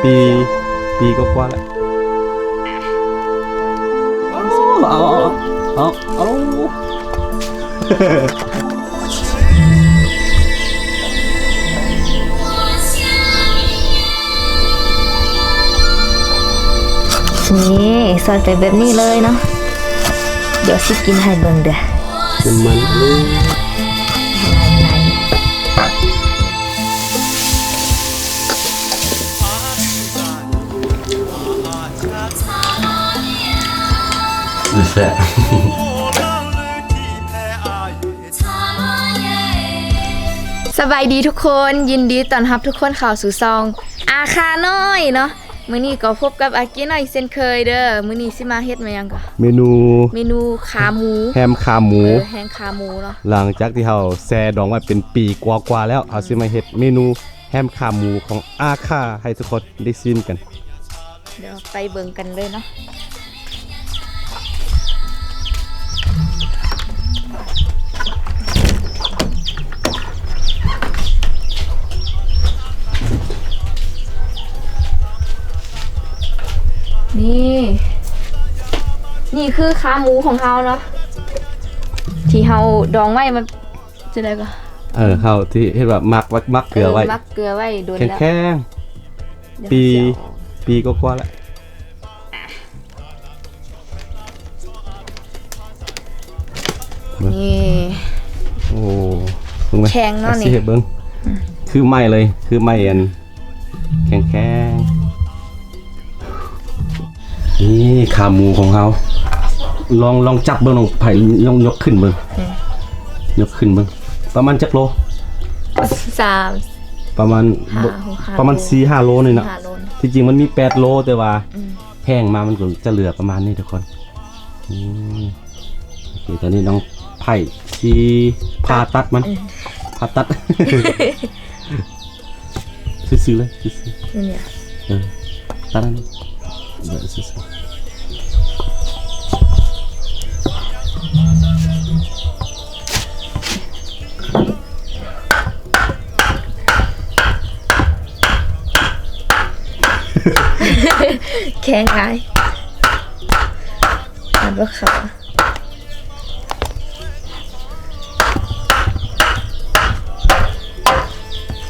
ປີ ປີກວ່າໆແລ້ວ. ເອົາ ເອົາ ເອົາ ເອົາ. ນີ້ ຊອຍໄປແບບນີ້ເລີຍເນາະ. ດຽວຊິກິນໃຫ້ເບິ່ງເດີ້. ນ້ຳມັນ ແຊບ. ສະບາຍດີທຸກຄົນ, ຍິນດີຕ້ອນຮັບທຸກຄົນເຂົ້າສູ່ຊ່ອງອາຄານ້ອຍເນາະ. ມື້ນີ້ກໍພົບກັບອາກີນ້ອຍເຊັ່ນເຄີຍເດີ້. ມື້ນີ້ຊິມາເຮັດແມ່ນຫຍັງກໍ? ເມນູ ເມນູຂາໝູ ແຮມຂາໝູ. ເອີ ແຮມຂາໝູເນາະ. ຫຼັງຈາກທີ່ເຮົາແຊ່ດອງໄວ້ເປັນປີກວ່າໆແລ້ວ, ເຮົາຊິມາເຮັດເມນູແຮມຂາໝູຂອງອາຄາໃຫ້ທຸກຄົນໄດ້ຊີມກັນ. ດຽວໄປເບິ່ງກັນເລີຍເນາະ. ນີ້ ນີ້ຄືຂາໝູຂອງເຮົາເນາະ ທີ່ເຮົາດອງໄວ້. ມັນຈັ່ງໃດກໍ ເອີ ເຮົາທີ່ເຮັດວ່າໝັກ ໝັກເກືອໄວ້ ເອີ ໝັກເກືອໄວ້ດົນແລ້ວ ແຂງໆ ປີ ປີກວ່າໆແລ້ວ. ນີ້ ໂອ້ ເບິ່ງແມ່ ແຂງເນາະ ນີ້ຊິເຮັດເບິ່ງ ອືມ ຄືໄມ້ເລີຍ ຄືໄມ້ອັນແຂງໆ. ນີ້ຂາໝູຂອງເຮົາ ລອງ ລອງຈັບເບິ່ງ ລອງໄຜ ລອງຍົກຂຶ້ນເບິ່ງ ອືມ ຍົກຂຶ້ນເບິ່ງ ປະມານຈັກໂລ? ສາມ ປະມານ ຫ້າ ຫົກ ປະມານສີ່ຫ້າໂລນີ້ເນາະ ສີ່ຫ້າໂລ. ທີ່ຈິງມັນມີແປດໂລ ແຕ່ວ່າ ອືມ ແຫ້ງມາມັນກໍຈະເຫຼືອປະມານນີ້ທຸກຄົນ. ອືມ ໂອເຄ ຕອນນີ້ນ້ອງໄຜ່ຊິຜ່າຕັດມັນ ອືມ ຜ່າຕັດ ຊື່ໆເລີຍ ຊື່ໆ ນີ້ ເອີ ຕັດອັນນີ້ ເອີ ຊື່ໆ. ແຂງຫຼາຍ ອັນບໍ່ເຂົ້າ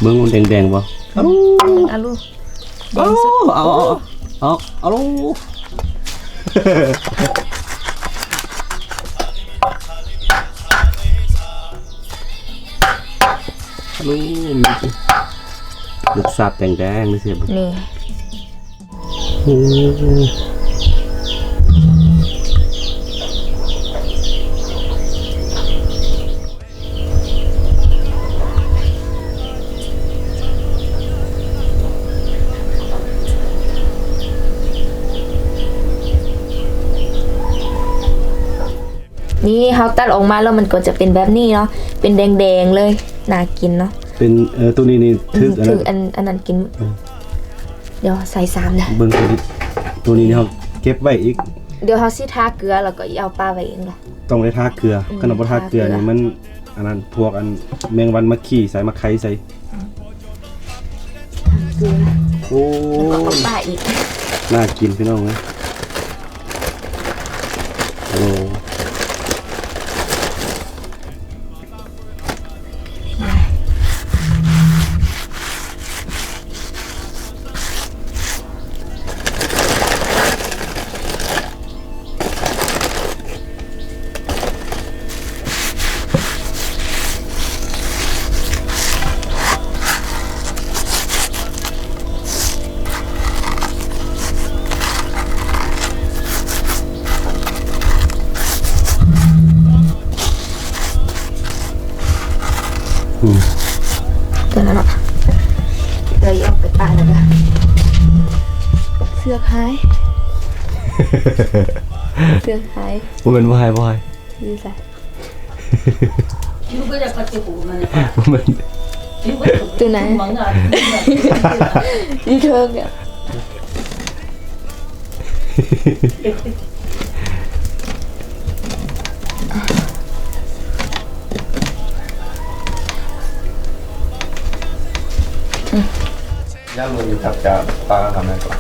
ເບິ່ງມັນແດງໆບໍ່? ອືມ ເອົາລູກ ເອົາ ເອົາ ເອົາ ເອົາ ເອົາ ລູກ ມີ ລູກສາບແດງໆ ນີ້ຊິ ນີ້ ໂອ້ ນີ້ເຮົາຕັດອອກມາແລ້ວມັນກໍຈະເປັນແບບນີ້ເນາະ ເປັນແດງໆເລີຍ ໜ້າກິນເນາະ. ເປັນ ເອີ ໂຕນີ້ນີ້ ອືມ ຖືກອັນນັ້ນ ຖືກອັນ ອັນນັ້ນກິນ ອືມ ດຽວໃສ່ສາມເດີ້ ເບິ່ງໂຕນີ້ ໂຕນີ້ເຮົາເກັບໄວ້ອີກ ດຽວເຮົາຊິທາເກືອ ແລ້ວກໍເອົາປາໄວ້ເອງເນາະ. ຕ້ອງໄດ້ທາເກືອ ອືມ ຄັນວ່າບໍ່ທາເກືອນີ້ມັນ ອັນນັ້ນ ພວກອັນແມງວັນມາຂີ້ໃສ່ ມາໄຂ່ໃສ່ ອືມ ໂອ້ ແລ້ວກໍເອົາປາອີກ ໜ້າກິນພີ່ນ້ອງເອີຍ. ໂອ້ ອືມ ຕົວນັ້ນເນາະ ເດີນອອກໄປປ່າແລ້ວກໍ ເຊືອກຫາຍ ເຊືອກຫາຍ ບໍ່ແມ່ນ ບໍ່ຫາຍ ບໍ່ຫາຍ ຢູ່ໃສ? ໂຕໃດ? ຢູ່ເທິງ. ອືມ. ຍ່າງລົງຢູ່ກັບຈານ ປາທຳແມ່ນບໍ່?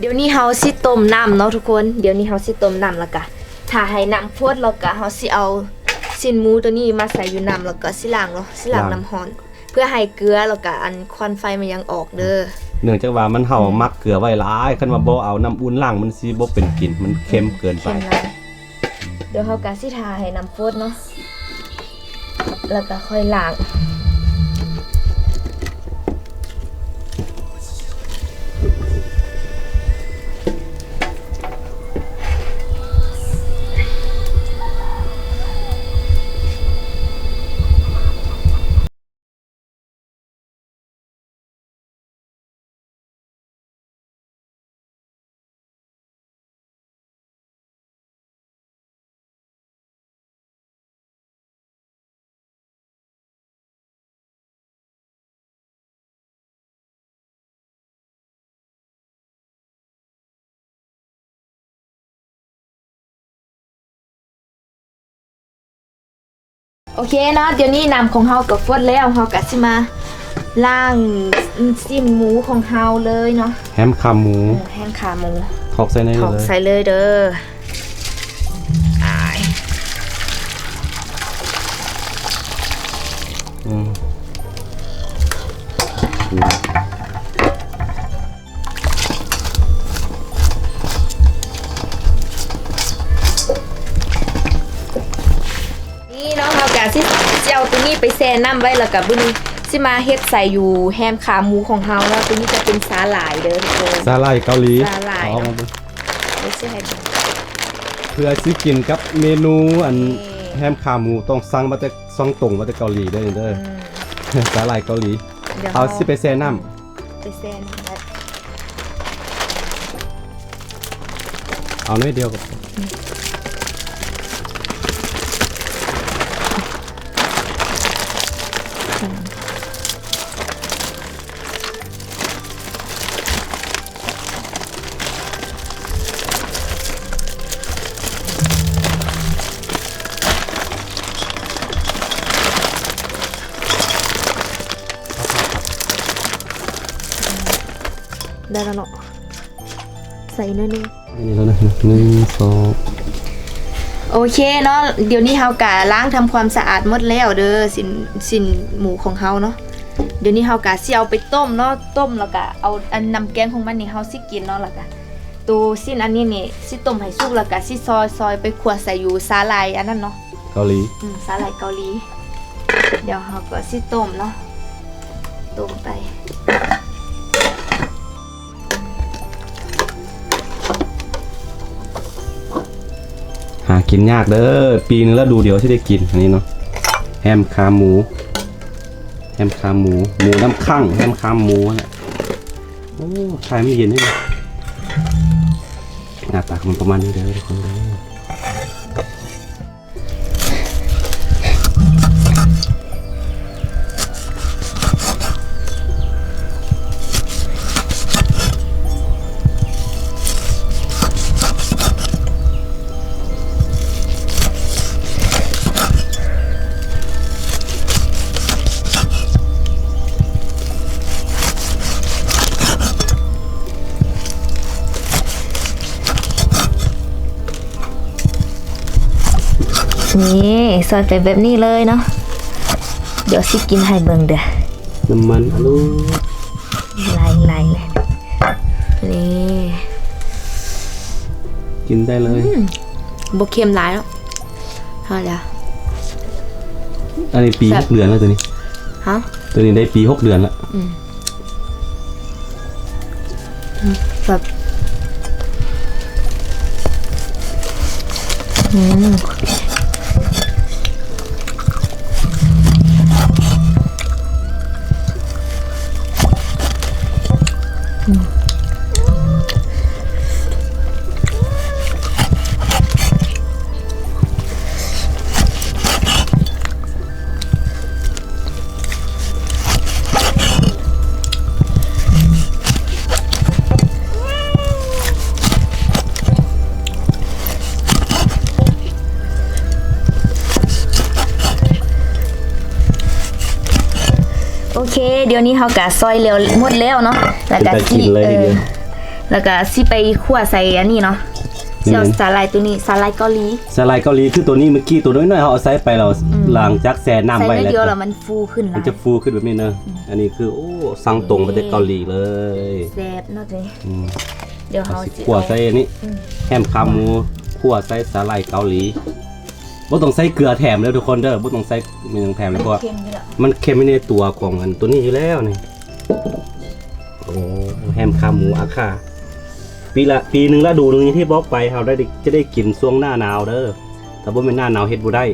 ດຽວນີ້ເຮົາຊິຕົ້ມນ້ຳເນາະທຸກຄົນ. ດຽວນີ້ເຮົາຊິຕົ້ມນ້ຳ ແລ້ວກະຖ້າໃຫ້ນ້ຳຟົດ ແລ້ວກະເຮົາຊິເອົາຊີ້ນໝູໂຕນີ້ມາໃສ່ຢູ່ນ້ຳ ແລ້ວກະຊິລ້າງເນາະ ຊິລ້າງ ລ້າງນ້ຳຮ້ອນ ເພື່ອໃຫ້ເກືອ ແລ້ວກະອັນຄວັນໄຟມັນຍັງອອກເດີ. ເນື່ອງຈາກວ່າມັນ ເຮົາ ອືມ ໝັກເກືອໄວ້ຫຼາຍ ຄັນວ່າບໍ່ເອົານ້ຳອຸ່ນລ້າງ ມັນຊິບໍ່ເປັນກິນ ມັນເຄັມເກີນໄປ ເຄັມຫຼາຍ. ດຽວເຮົາກະຊິຖ້າໃຫ້ນ້ຳຟົດເນາະ ແລ້ວກະຄ່ອຍລ້າງ. ໂອເຄເນາະ ດຽວນີ້ນ້ຳຂອງເຮົາກໍຟົດແລ້ວ ເຮົາກໍຊິມາລ້າງຊີ້ນໝູຂອງເຮົາເລີຍເນາະ ແຮມຂາໝູ ເອີ ແຮມຂາໝູ ຖອກໃສ່ໃນນີ້ເລີຍ ຖອກໃສ່ເລີຍເດີ ອາຍ ອືມ. ນີ້ເນາະ ເຮົາກະຊິ ຊິເອົາໂຕນີ້ໄປແຊ່ນ້ຳໄວ້ ແລ້ວກະມື້ນີ້ຊິມາເຮັດໃສ່ຢູ່ແຮມຂາໝູຂອງເຮົາເນາະ. ໂຕນີ້ຈະເປັນສາຫຼ່າຍເດີທຸກຄົນ ສາຫຼ່າຍເກົາຫຼີ ສາຫຼ່າຍເນາະ ເອົາມາເບິ່ງ ດຽວຊິໃຫ້ເບິ່ງ ເພື່ອຊິກິນກັບເມນູອັນ ນີ້ ແຮມຂາໝູ ຕ້ອງສັ່ງມາແຕ່ ສັ່ງຕົງມາແຕ່ເກົາຫຼີເດີນີ້ເດີ ອືມ ສາຫຼ່າຍເກົາຫຼີ ດຽວ ເຮົາ ເຮົາຊິໄປແຊ່ນ້ຳ ໄປແຊ່ນ້ຳ ເອົາໜ້ອຍດຽວກໍ ອືມ ໄດ້ແລ້ວເນາະ ໃສ່ໜ້ອຍໜຶ່ງ ອັນນີ້ແລ້ວນະ ໜຶ່ງ ສອງ ໂອເຄເນາະ ດຽວນີ້ເຮົາກະລ້າງທຳຄວາມສະອາດໝົດແລ້ວເດີ ຊີ້ນ ຊີ້ນໝູຂອງເຮົາເນາະ. ດຽວນີ້ເຮົາກະຊິເອົາໄປຕົ້ມເນາະ ຕົ້ມແລ້ວກະເອົາອັນນ້ຳແກງຂອງມັນນີ້ເຮົາຊິກິນເນາະ ແລ້ວກະໂຕຊີ້ນອັນນີ້ນີ້ຊິຕົ້ມໃຫ້ສຸກ ແລ້ວກະຊິຊອຍ ຊອຍໄປຂົ້ວໃສ່ຢູ່ສາຫຼ່າຍອັນນັ້ນເນາະ ເກົາຫຼີ ອືມ ສາຫຼ່າຍເກົາຫຼີ. ດຽວເຮົາກໍຊິຕົ້ມເນາະ ຕົ້ມໄປ. ຫາກິນຍາກເດີ ປີໜຶ່ງລະດູດຽວຊິໄດ້ກິນ ອັນນີ້ເນາະ ແຮມຂາໝູ ແຮມຂາໝູ ໝູນ້ຳຂັງ ແຮມຂາໝູຫັ້ນແຫຼະ. ໂອ້ ຖ່າຍມັນເຢັນເດ້ ໜ້າຕາຂອງມັນປະມານນີ້ເດີທຸກຄົນເດີ. ນີ້ ຊອຍໄປແບບນີ້ເລີຍເນາະ ດຽວຊິກິນໃຫ້ເບິ່ງເດີ ນ້ຳມັນອະລູ ໄຫຼໆ ເລີຍ ນີ້ ກິນໄດ້ເລີຍ ອືມ ບໍ່ເຄັມຫຼາຍເນາະ ພໍແລ້ວ ອັນນີ້ປີ ແຊບ ຫົກເດືອນແລ້ວ ໂຕນີ້ ຮະ ໂຕນີ້ໄດ້ປີຫົກເດືອນແລ້ວ ອືມ. ອືມ ແບບ ອືມ ອືມ. ນີ້ ດຽວນີ້ເຮົາກະຊອຍແລ້ວໝົດແລ້ວເນາະ ແລ້ວກະຊິ ເອີ ແລ້ວກະຊິໄປຂົ້ວໃສ່ອັນນີ້ເນາະ ແມ່ນໆ ສາຫຼ່າຍໂຕນີ້ ສາຫຼ່າຍເກົາຫຼີ ສາຫຼ່າຍເກົາຫຼີ ຄືໂຕນີ້ ເມື່ອກີ້ໂຕນ້ອຍໆ ເຮົາເອົາໃສ່ໄປແລ້ວ ອືມ ຫຼັງຈາກແຊ່ນ້ຳໄວ້ແລ້ວ ໃສ່ໜ້ອຍດຽວແລ້ວມັນຟູຂຶ້ນ ມັນຈະຟູຂຶ້ນແບບນີ້ເນາະ ອືມ ອັນນີ້ຄື ໂອ້ ສັ່ງຕົງມາແຕ່ເກົາຫຼີເລີຍ ແຊບເນາະ ອືມ ດຽວເຮົາຊິຂົ້ວໃສ່ອັນນີ້ ອືມ ແຮມຄາໝູ ຂົ້ວໃສ່ສາຫຼ່າຍເກົາຫຼີ ບໍ່ຕ້ອງໃສ່ເກືອແຖມເດີທຸກຄົນເດີ ບໍ່ຕ້ອງໃສ່ແມ່ນຫຍັງແຖມເລີຍ ເພາະວ່າມັນເຄັມຢູ່ໃນຕົວຂອງອັນໂຕນີ້ຢູ່ແລ້ວນີ້ ໂອ້ ແຮມຄາໝູອາຄາ ປີລະ ປີໜຶ່ງລະດູໜຶ່ງ ຢ່າງທີ່ບອກໄປ ເຮົາໄດ້ ຈະໄດ້ກິນຊ່ວງໜ້າໜາວເດີ ຖ້າບໍ່ແມ່ນໜ້າໜາວເຮັດບໍ່ໄດ້.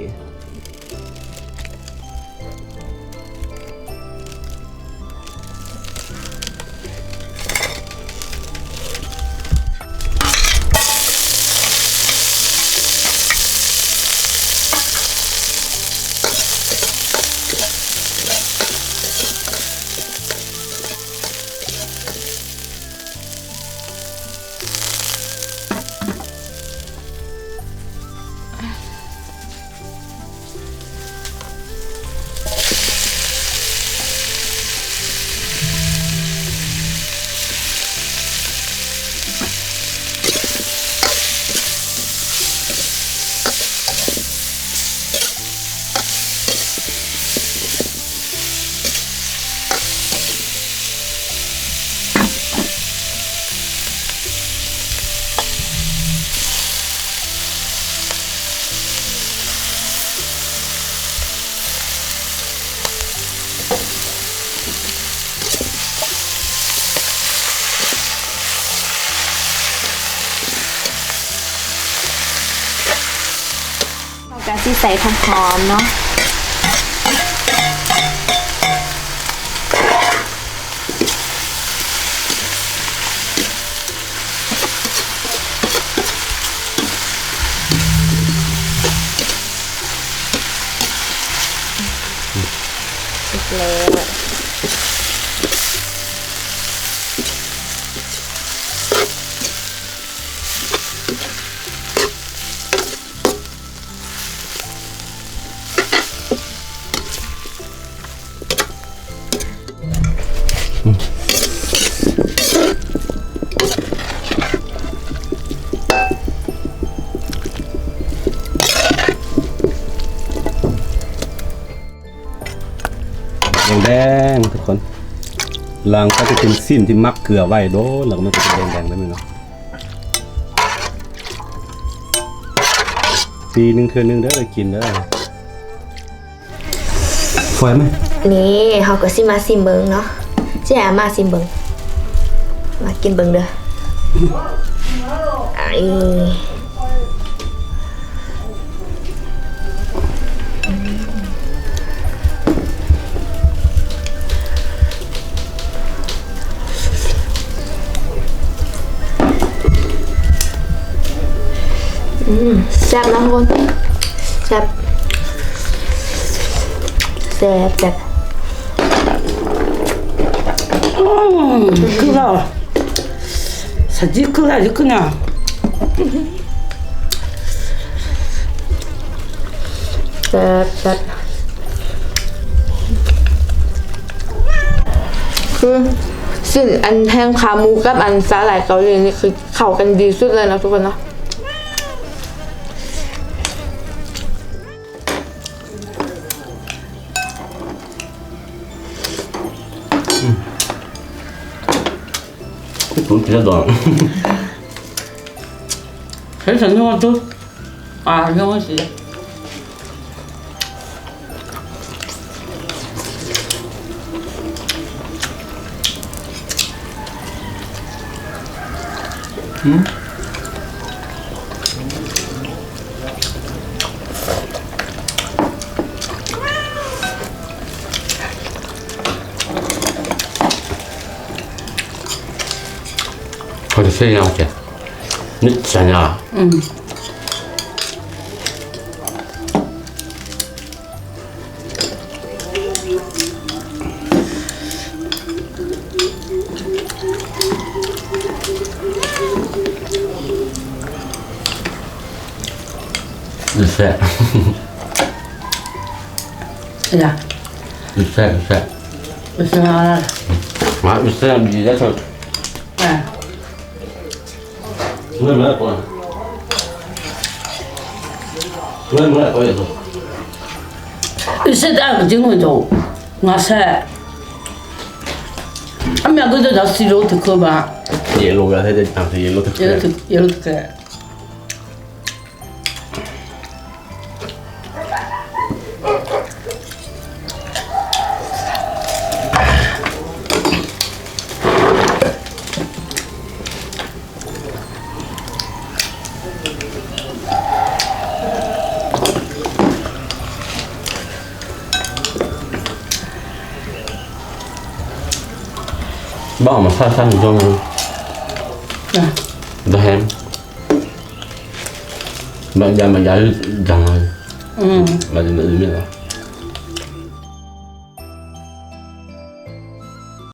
ເຮົາກະຊິໃສ່ຜັກຫອມເນາະ ສຸກແລ້ວ. ແດງໆ ທຸກຄົນ ຫຼັງຈາກທີ່ເປັນຊີ້ນທີ່ໝັກເກືອໄວ້ໂດນ ແລ້ວມັນກະຈະແດງໆ ແບບນີ້ເນາະ ປີໜຶ່ງເທື່ອໜຶ່ງເດີ ໄດ້ກິນເດີ ຟອຍມາ ນີ້ເຮົາກະຊິມາຊີມເບິ່ງເນາະ ຊິໃຫ້ອາມ່າຊີມເບິ່ງ ມາກິນເບິ່ງເດີ ໄອ້ ອືມ ແຊບເນາະທຸກຄົນ ແຊບ ແຊບ ແຊບ ອືມ ຄືວ່າ ສະຈິຄືລາລິກນະ ແຊບ ແຊບ ຄືຊີ້ນອັນແຮມຄາໝູກັບອັນສາຫຼ່າຍເກົາຫຼີນີ້ຄືເຂົ້າກັນດີສຸດເລີຍເນາະທຸກຄົນເນາະ. ອືມ ເຮັດຜົມເສຍດອກ ເຮັດສະນົວຕຸ ອ່າ ໂຍຊິ ອືມ. ເຂົາຈະເຮັດຫຍັງແທ້ ນິດສັນຍາ ອືມ. ແຊບ ເປັນຫຍັງ ແຊບ ແຊບ. Bismillah. Wa bismillah. Ah. Ui, c'est dingue, dis-moi donc. Ma sœur. Ah, mais à côté d'un stylo, tu peux pas. Yellow, là, c'est des, ah, c'est yellow, c'est clair. Yellow, c'est, yellow, c'est clair. ບອກມາຊາຊັ້ນຈົງ ອ່ະ ບໍ່ແຮງ ບາງຢ່າງ ບາງຢ່າງ ອືມ ບາງຢ່າງ ອືມ.